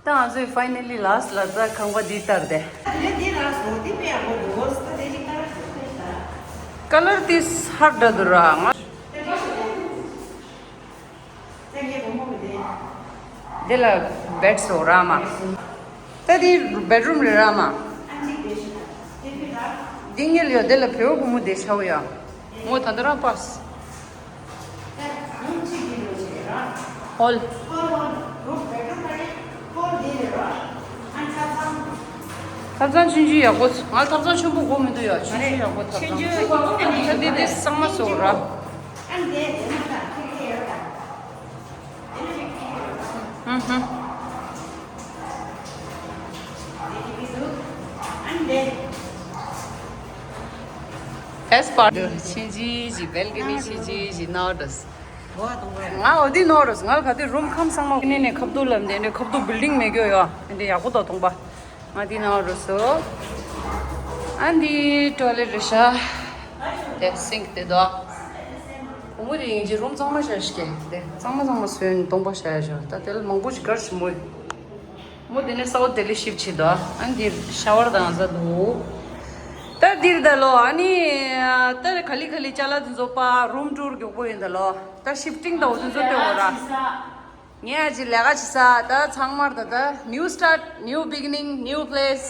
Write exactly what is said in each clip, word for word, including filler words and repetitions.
ད་ང་ཚོས་finally last ལ་ད་ཁང་པ་འདི་ལྟར་དེ། དེ་འདི་ལ་སོ་འདི་པའི་ཡག་པོ་འདུག་ད་དེ་ཅིག་ལྟར་ཞིག་ད། Colour དེ་ཧར་འདྲ་འདུག་ར་ང་། དེ་ལ་bed སོ་ར་མ། ད་དེ་bedroom རེད་ར་མ། འདི་ངེད་ལ་ཡོད་དེ་ལ་བེའུ་བུ་མོ་དེ་ཤའོ་ཡ། མོ་ད་ད་རང་པཱས། ཧོལ། ཐབ་ཚང་ཆུང་ཆུང་ཡག་པོ། ང་ཐབ་ཚང་ཆེན་པོ་དགོས་མི་འདུག་ཡ། ཆུང་ཆུང་ཡག་པོ་ཐབ་ཚང་། ད་འདི་འདི་གཙང་མ་བཟོ་ར། ཨུ་ཧུ། Best part ཆེན་ཆུང་ཞིག་balcony ཆེན་ཆུང་ཞིག་ནོ་ཌོས། ང་འོ་དེ་ནོ་རོས། ང་ག་དུས་རུམ་ཁམས་ཚང་མ་ནས་ནས་ཁབ་ཏུ་ལབ་ནས་ནས་ཁབ་ཏུ་building མེད་གྱོ་ཡོ། འདི་ཡག་པོ་དོ་ཐོང་པ། ང་དེ་ནོ་རོས་སོ། ཨ་འདི་toilet རེད་ཤག་དེ་sink དེ་དོ། བུ་མོ་དེ་ཡིན་གྱི་རུམ་གཙང་མ་བྱ་ཞིག་གེ་དེ་གཙང་མ་གཙང་མ་སོན་སྟོང་པ་བྱ་ཡ་ཞོ། ད་དེ་ལ་མང་པོ་ཞིག་གར་ཞིག་མོ། མོ་དེ་ནས་South Delhi shift བྱེད་དོ། ཨ་འདི་shower དང་ཟ་འདུག་ད་འདིར་ད་ལོ་ཨ་ནི་ད་ག་ལི་ག་ལི་ཅ་ལག་དེ་ཚོ་པ་room tour མགྱོགས་པོ་ཡིན་ད་ལོ། ད་shifting དང་འོ་དེ་ཚོ་སྟོན་འོ་ར། ངས་ཨ་ཅི་ལས་ཀ་བྱེད་ས་ད་ཚང་མར་ད་ད་new start, new beginning, new place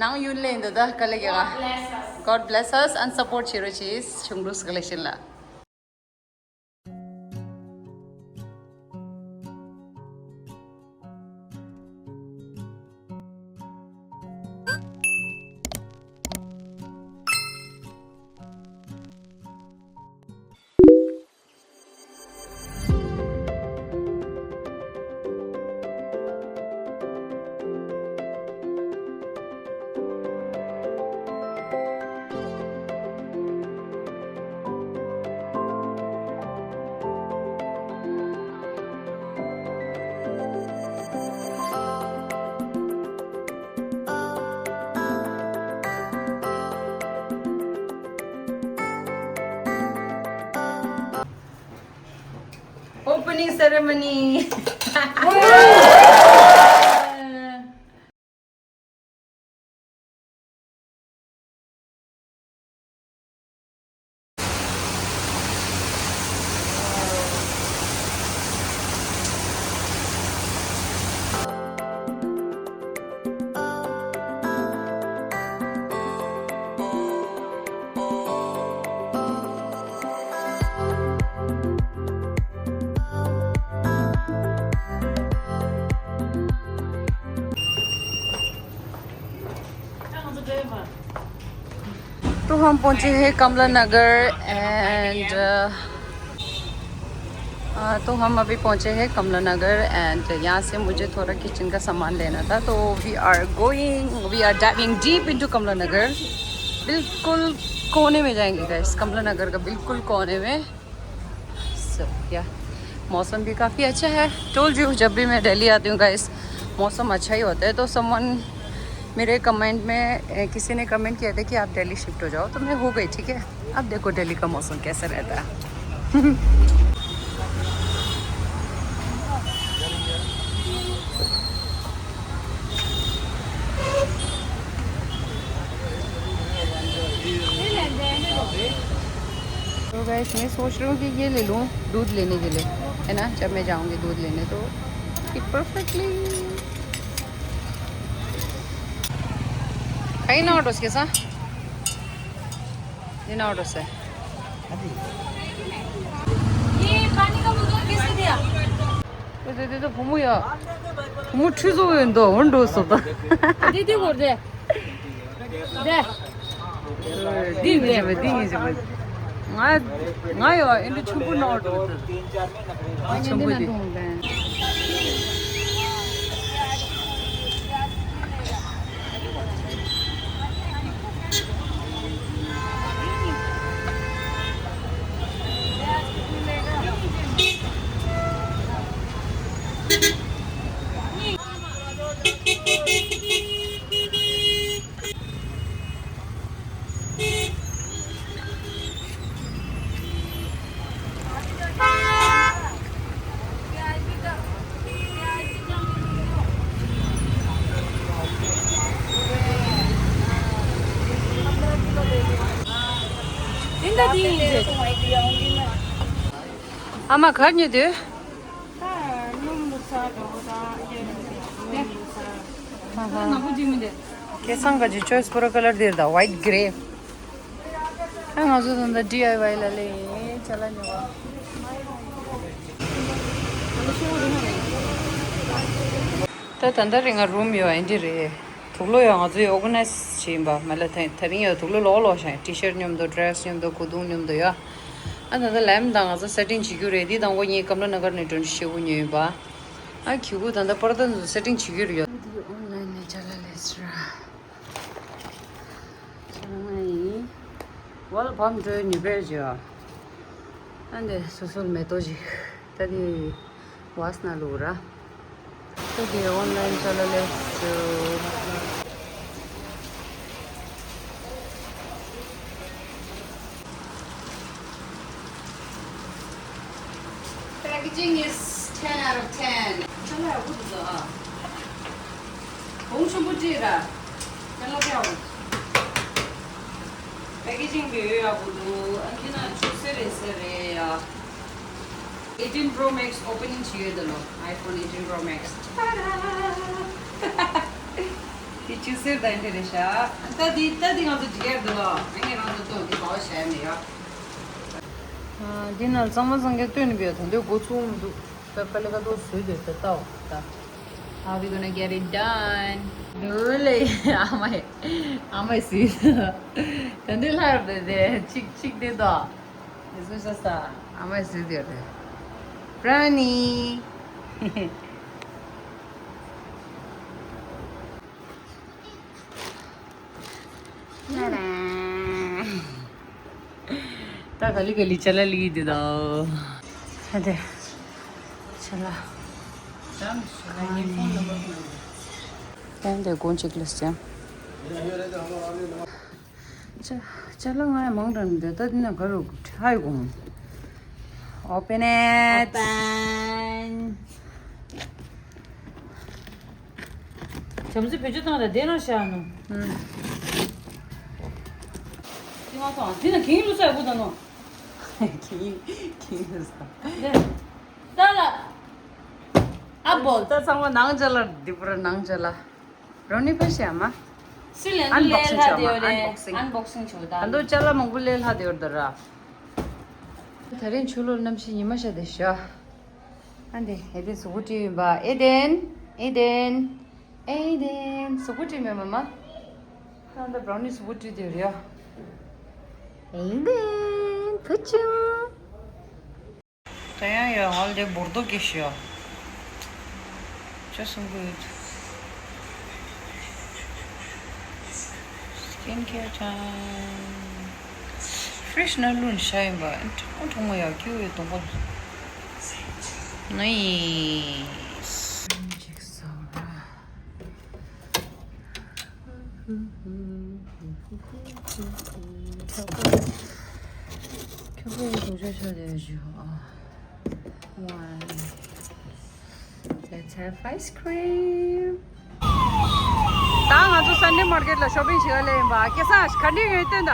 ནང་ཡུན་ལེན་ད་ད་ག་ལེ་ག God bless us and support བྱེད་རོགས་བྱེད། ཆུང་འབྲུག་collection ལ། Opening ceremony. तो हम पहुंचे हैं कमला नगर and अ, तो हम अभी पहुंचे हैं कमला नगर and यहाँ से मुझे थोड़ा किचन का सामान लेना था, तो we are going, we are diving deep into कमला नगर। बिल्कुल कोने में जाएंगे गाइस, कमला नगर का बिल्कुल कोने में। So yeah, मौसम भी काफ़ी अच्छा है। Told you, जब भी मैं दिल्ली आती हूँ गाइस, मौसम अच्छा ही होता है। तो समवन मेरे कमेंट में, ए, किसी ने कमेंट किया था कि आप दिल्ली शिफ्ट हो जाओ, तो मैं हो गई। ठीक है, अब देखो दिल्ली का मौसम कैसा रहता है। तो गाइस, मैं सोच रही हूँ कि ये ले लूँ दूध लेने के लिए, है ना, जब मैं जाऊँगी दूध लेने तो ये perfectly। खाई ना ऑटोस के साथ। ये ना ऑटोस है। ये पानी का बोतल किसने दिया? तो दे दे तो भूमू या। भूमू ठीक हो गए तो उन दोस्तों तो। दीदी को दे। दे। འདི་ཡིན་ཟེར་བ། འདི་ཡིན་ཟེར་བ། ང་ང་ཡོད་ཨེ་འདི་ཆུང་པོ་ནོར་འགྲོ་འདུག་ཆུང་པོ་འདི། ཨ་མ་གར་ཉོས་དུས། ཁེ་སང་ག་ཅི་choice་པོ་ར་color་དེར་ད་white grey། ཨ་ང་ཚོ་ད་ལྟ་D I Y་ལ་ལས་ཅ་ལག་ཉོ་བ། ད་ད་ལྟ་རིང་ང་room་ཡོད་ཨེ་འདི་རེད། དུག་ལོག་ཡང་ང་ཚོས་organize་བྱས་ཡིན་པ་མ་ལ་དེ་དེ་རིང་ཡང་དུག་ལོག་ལོག་ལོག་ཤག T-shirt་མཉམ་དུ་dress་མཉམ་དུ་ཁུ་ཏུང་མཉམ་དུ་ཡ། ཨ་ད་ལྟ་ལམ་དང་ང་ཚོ་setting་བྱེད་རྒྱུ་རེད། འདི་དང་པོ་ངས་ཀམ་ལ་ན་གར་ནས་drone་ཤེས་བུ་ཉོས་ཡིན་པ། ཨ་ཁྱེད་ཀུ་ད་ལྟ་པར་ད་ཚོ་setting་བྱེད་རྒྱུ་རེད་ཡ། འདི་online་ནས་ཅ་ལག་ལས་སི་ར། ཅ་ལག་ང་ཡིན། ཝལ་བམ་འགྲོའི་ཉི་པེར་ཇོ། ཨ་འདི་སོ་སོར་མེ་ཏོག་ཅིག་ད་འདི། བཱས་ན་ལུག་ར། ཏུ་གི་online་ཅ་ལག་ལས་སུ། Packaging is ten out of ten. ཅ་ལག་ཡག་པོ་འདུག་ཨ། གོང་ཆེན་པོ་ཅིག་ར། ཅ་ལག་ཡག་པོ། Packaging་བེ་ཡོད་ཡག་པོ་འདུག་ཨ་འདི་ན་ཆུ་སེ་རེ་སེ་རེ་ཡ། eighteen Pro Max opening་བྱེད་ཡོད་དེ་ལོ། iPhone eighteen Pro Max། ཏ་ར། དེ་ཆུ་སེར་དང་འདྲ་རེད་ཤག་ད་དེ་ད་དེ་ང་ཚོ་འགྲིག་ཡག་འདུག་ལོ། ཨ་ངས་རང་ཚོ་ཐོག་དེ་ག་བ་བྱས་མེད་ཡོད། འདི་ན་གཙང་མ་གཙང་རྐྱང་སྟོན་ནི་བས་ད་འདོད་འགོ་ཚུགས་མི་འདུག་ད་དཀའ་ལས་ཁག་ཏོག་བཟོས་དེ་ད་ལྟ་བ་ད། How we gonna get it done? འདུག་ལེ། ཨ་མ་ཨ་མ་ཟིག་ད་འདི་ལྷར་བསྡད་དེ་ཅིག་ཅིག་བསྡད་དོ། This was just a, I might see the other. Brownie. ད་ག་ལི་ག་ལི་ཅ་ལག་ལི་དེ་དང་། ཨ་དེ། ཅ་ལག་ཨ་དེ་དགོང་གཅིག་ལས་ཀྱང་། ཅ་ཅ་ལག་ང་ཡང་མང་དྲགས་མི་འདུག་ད་འདི་ན་ག་རུ་ཧའི་གོང་། Open it. Open. བྱམས་བརྩེ་བེད་སྤྱོད་བཏང་ར་བསྡད་ན་བཞག་ནོ། ཨུམ། དེ་མ་སོང་འདི་ན་གིང་ལུས་ས་ཡག་པོ་ད་ནོ། གིང་གིང་ལུས་ས། ད་ལ། ཨ་བོ། ད་ཚང་མ་ནང་ཅ་ལག་འདི་པུ་ར་ནང་ཅ་ལག་རོ་ནི་ཕ་ཤ་མ། སི་ལན་ལེ་ལྷ་དེ་ཡོད་རེད། Unboxing་བྱོས་ད། ད་དུང་ཅ་ལག་མང་པོ་ལས་ལྷ་དེ་ཡོད་ད་ར། དེ་རིང་ཆུ་ལོག་གནམ་གཤིས་ཉི་མ་ཤར་དེ་ཤ། ཨ་འདི་ཨེ་ཏེ་གཟུགས་པོ་བཀྲུས་ཡིན་པ། ཨེ་ཏན། ཨེ་ཏན། ཨེ་ཏན། གཟུགས་པོ་བཀྲུས་མེད་མ་མ། ད་ད་བྲོ་ནི་གཟུགས་པོ་བཀྲུས་དེ་རེད་ཡ། ཨེ་ཏན། བུ་ཆུང་། ད་ཡང་ཡང་ཧོལ་ཌེ་འབུར་རྡོ་སྐྱེས་ཤོག་ཅི་གསུང་གི་ཡོད། Skin care time. Fresh་ནི་བླུགས་ནས་བཞག་ཡིན་པ། གྲང་མོ་གྲང་མོ་ཡག་ཁྱེའུ་ཡི་གདོང་པ། Nice. ཅིག་བཟོ་ར། ཁྱོད་ཁྱོད་ཁྱོད་ཆ་ཆ་དེ་ཞུ་ཨ། Why? Let's have ice cream. ད་ང་ཚོ་Sunday market་ལ་shopping་བྱེད་ག་སླེབས་ཡིན་པ། སྐལ་བཟང་ག་འདྲ་ཡོད་སྟོན་ད།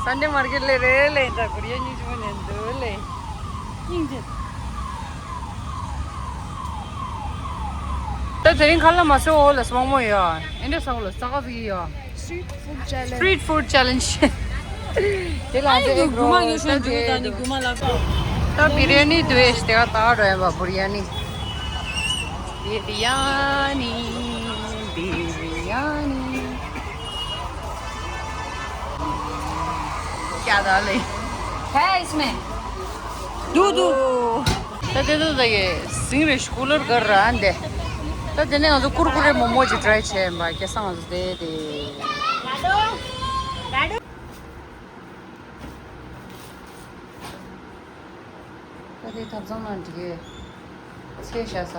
Sunday market་སླེབས་རེད་ལེ། ད་གུ་རི་ཡ་སྙིང་རྗེ་མོ་ནས་འདུག་ལེ། སྙིང་རྗེ། ད་དེ་རིང་ཁ་ལག་མ་ཟོས་འོག་ལ་སོང་མོ་ཡོད། ཨེ་འདྲ་ས་འོག་ལ་ས་ག་ཟིག་ཡོད། Street food challenge. Street food challenge. དེ་ལ་ཨ་ནི་ཨེ་རྒྱུ་མ་ཉོ་ཤོག་འདུག་ད་ནི་རྒྱུ་མ་ལ་ཕོག་ད་བི་རི་ཡ་ནི་དུ་ཨེ་ཤི་དེ་ག་ད་རོ་ཡ་བ་བུ་རི་ཡ་ནི། བི་རི་ཡ་ནི། བི་རི་ཡ་ནི། क्या डाले? है इसमें। दो दो। ད་དེ་ཚོ་ད་ཡེ་སིང་རེ་ཤི་ཀུ་ལར་གར་ར་འདེ། ད་དེ་ནས་ང་ཚོ་ཀུར་ཀུ་རེ་མོ་མོ་ཅིག་ཊ་རའི་བྱས་ཡིན་པ། སྐལ་བཟང་ང་ཚོ་དེ་དེ། ད་དེ་ཐབ་ཚང་ནང་འགྲིག་གི་ཚེ་བཞག་ས།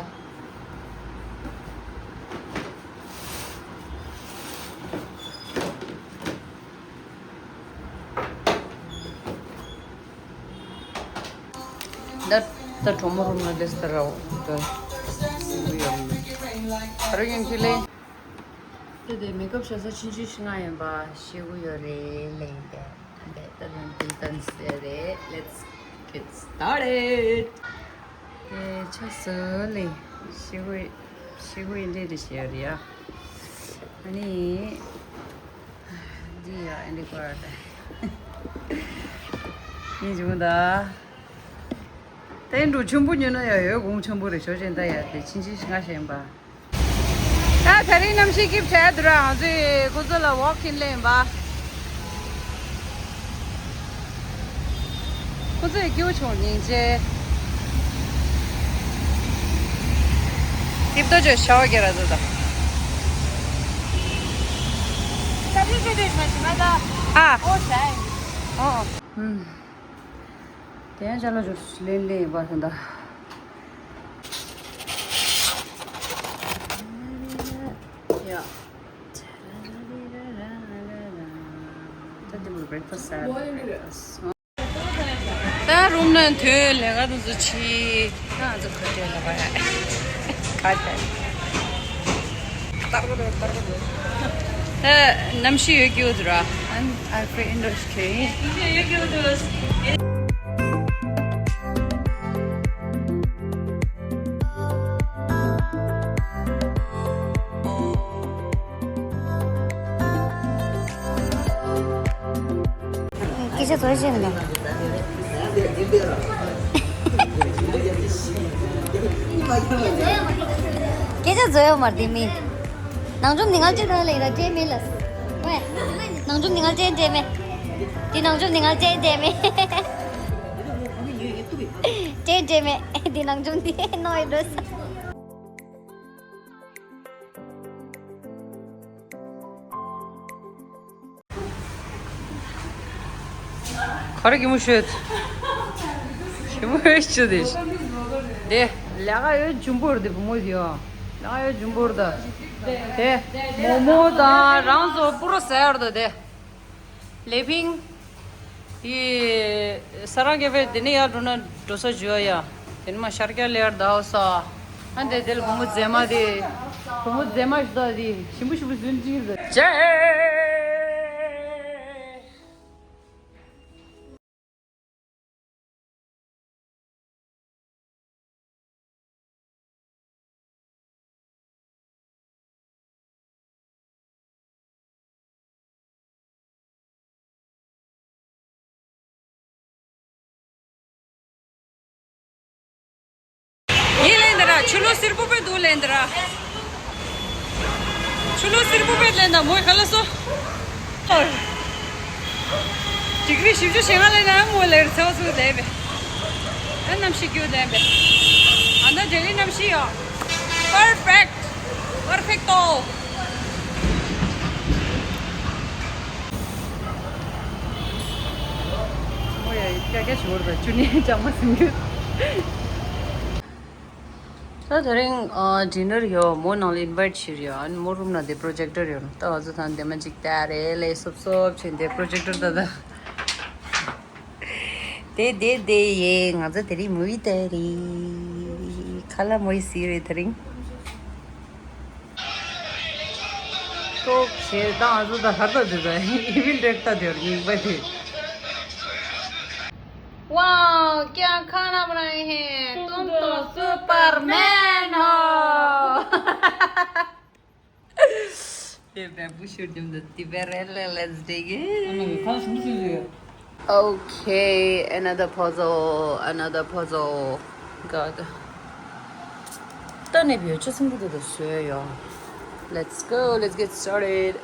ད་ད་གྲོ་མོ་རུམ་ལ་དེ་ལྟར་ར་འོ་ད། ཨ་རུ་ཡོང་ཁྱི་ལེ། དེ་མེ་ཀབ་བྱ་ས་ཆུང་ཆུང་ཞིག་ང་ཡིན་པ་ཤེས་གི་ཡོད་རེད་ལེ། དེ་ད་ལྟ་དུང་དུང་ཏན་ཟེར་རེད། Let's get started. དེ་ཆ་ཟོ་ལེ། ཤེས་གི་ཤེས་གི་ཡིན་འདྲེ་རེ་བྱེད་ཡོད་རེད་ཡ། ཨ་ནི། འདི་ཡ་ཨེ་འདི་ཀོ་ར་ད། ཡིན་བྱུང་ད། ཏན་འགྲོ་ཆེན་པོ་ཉོས་ན་ཡ་ཡོད་གོང་ཆེན་པོ་རེད། ཞོ་ཅན་ད་ཡ་དེ་ཕྱིན་ཆད་ང་ཞེན་པ། ད་ད་རིང་གནམ་གཤིས་སྐྱིད་བྱས་འདུག་ར། ང་ཚོས་ཁོ་ཚོ་ལ་ཝོག་ཨིན་ལེན་པ། ཁོ་ཚོས་སྐྱིད་བྱུང་སྙིང་རྗེ། སྐྱིད་ཏོ་ཅོ་ཤའོ་གེ་ར་ཚོ་ད། ད་རིང་ཁྱོད་ཚོས་མ་ཤི་མ་ད། ཨ། ཨོ་ཟའི། ཨོ། ཨུམ། དེ་ཡང་ཅ་ལག་ཅུ་ལེན་ལེན་ཡིན་པ་དོན་དག་ཡ། ད་འདི་མོ་breakfast ཟ་breakfast། ད་རུམ་ནང་ཐོན། ལས་ཀ་དེ་ཚོ་བྱེད། ད་ང་ཚོ་ཁ་བྲལ་ལ་བ་ཡ། ཁ་བྲལ། ད་གནམ་གཤིས་ཡོད་རྒྱུ་འདུག་ར། ཨན་ཨ་ཁུ་ཨིན་ཌོ་ཤི་ཁེ་ཡིན། སྐད་ཆ་བཟོ་བཞིན་ལ། སྐད་ཆ་བཟོ་ཡོད་མ་རེད་དེ་མི། ནང་ཆོམ་ནི་ངལ་ཅན་ར་ལེ་ར་ཅན་མེད་ལ། ཝེ། ནང་ཆོམ་ནི་ངལ་ཅན་ཅན་མེད། དེ་ནང་ཆོམ་ནི་ངལ་ཅན་ཅན་མེད། ཅན་ཅན་མེད། དེ་ནང་ཆོམ་དེ་ནོ་ཡི་འགྲོ་ས། ག་རེ་གི་མོ་ཤོད། གི་མོ་ཤོད་དེ། དེ་ལས་ཀ་ཡོད་འཇུམ་པོར་དེ་བུ་མོ་དེ་ཡོ། ལས་ཀ་ཡོད་འཇུམ་པོར་ད། དེ་མོ་མོ་དང་རང་ཚོ་པུ་རོ་ཟེར་དོ་དེ། ལེ་ཕིང་། དེ་ས་རང་གེ་བེ་དེ་ནས་ཡར་འགྲོ་ན་འགྲོ་ས་བརྗོད་ཡ། དེ་ནས་མ་ཤར་རྒྱ་ལེར་ཟླ་བ་ས། ཨ་འདྲེ་དེ་ལ་བུ་མོ་མཛེས་མ་དེ། བུ་མོ་མཛེས་མ་ཞིག་ད་དེ་ཞིམ་པོ་ཞིམ་པོ་བཟོས་ཅིག་ཟེར། ཅེ། ཡིན་ལེན་དེ་ར་ཆུ་ལོ་སིར་པོ་པེ་དུ་ལེན་དེ་ར། ཆུ་ལོ་སིར་པོ་པེ་ལེན་ད་མོ་ཁ་ལ་སོ། ཨོ། ཌི་གི་རི་བཞི་བཅུ་ཞེ་ལྔ་ལེན་ན་མོ་ལེར་ཚེ་བ་སུ་ལེན་པེ། ཨ་གནམ་གཤིས་སྐྱིད་ལེན་པེ། ཨ་ན་ཌེ་ལི་གནམ་གཤིས་ཡོ། པར་ཕེག་ཊི། པར་ཕེག་ཊོ། ཨོ་ཡ་ཡ་ཀྱ་ཀྱ་ཞུ་བར་ད་ཅུ་ནི་ཅང་མ་སིང་གི། ད་དེ་རིང་ཨ་ཌི་ནར་ཡོད། མོ་ནང་ལ་ཨིན་ཝའིཊ་བྱས་ཡོད། ཨ་ནི་མོ་རུམ་ནང་དེ་པྲོ་ཇེག་ཊར་ཡོད། ད་ང་ཚོ་ཐང་དེ་མ་ཅིག་ལྟ་རེ་ལེ་སོབ་སོབ་བྱས་དེ་པྲོ་ཇེག་ཊར་ད་ད། དེ་དེ་དེ་ཡེ་ང་ཚོ་དེ་རིང་མུ་ཝི་ལྟ་རེད། ཁ་ལ་མོ་ཡི་སི་རེད་དེ་རིང་། ཏོག་བྱས་ད་ང་ཚོ་ད་ཧར་ད་དེ་ད་ཨི་ཝིལ་ཌེཌ་ད་དེ་རིང་པ་དེ། Wow, क्या खाना बनाए हैं? तुम तो सुपरमैन हो। ये मैं बुशुर जम दत्ती बेरे ले, let's dig in. Okay, another puzzle, another puzzle. God. ད་ནས་བེད་སྤྱོད་སེམས་པོ་དེ་ད་བཟོས་ཡོང་། Let's go, let's get started.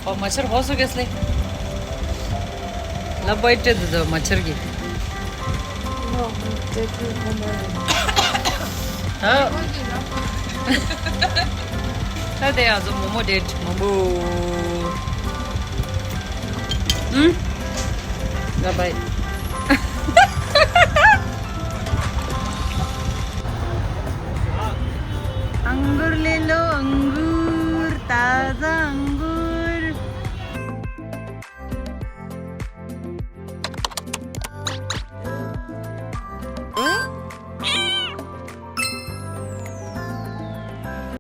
ཨོ་མ་ཆར་ཧོ་སུ་གེས་ལེ། ལ་བའི་ཏྲེ་དུ་དུ་མ་ཆར་གི། ཨ། ད་དེ་ཡང་ཟོ་མོ་མོ་ཌེཊ་མོ་མོ། ཨུམ། ལ་བའི།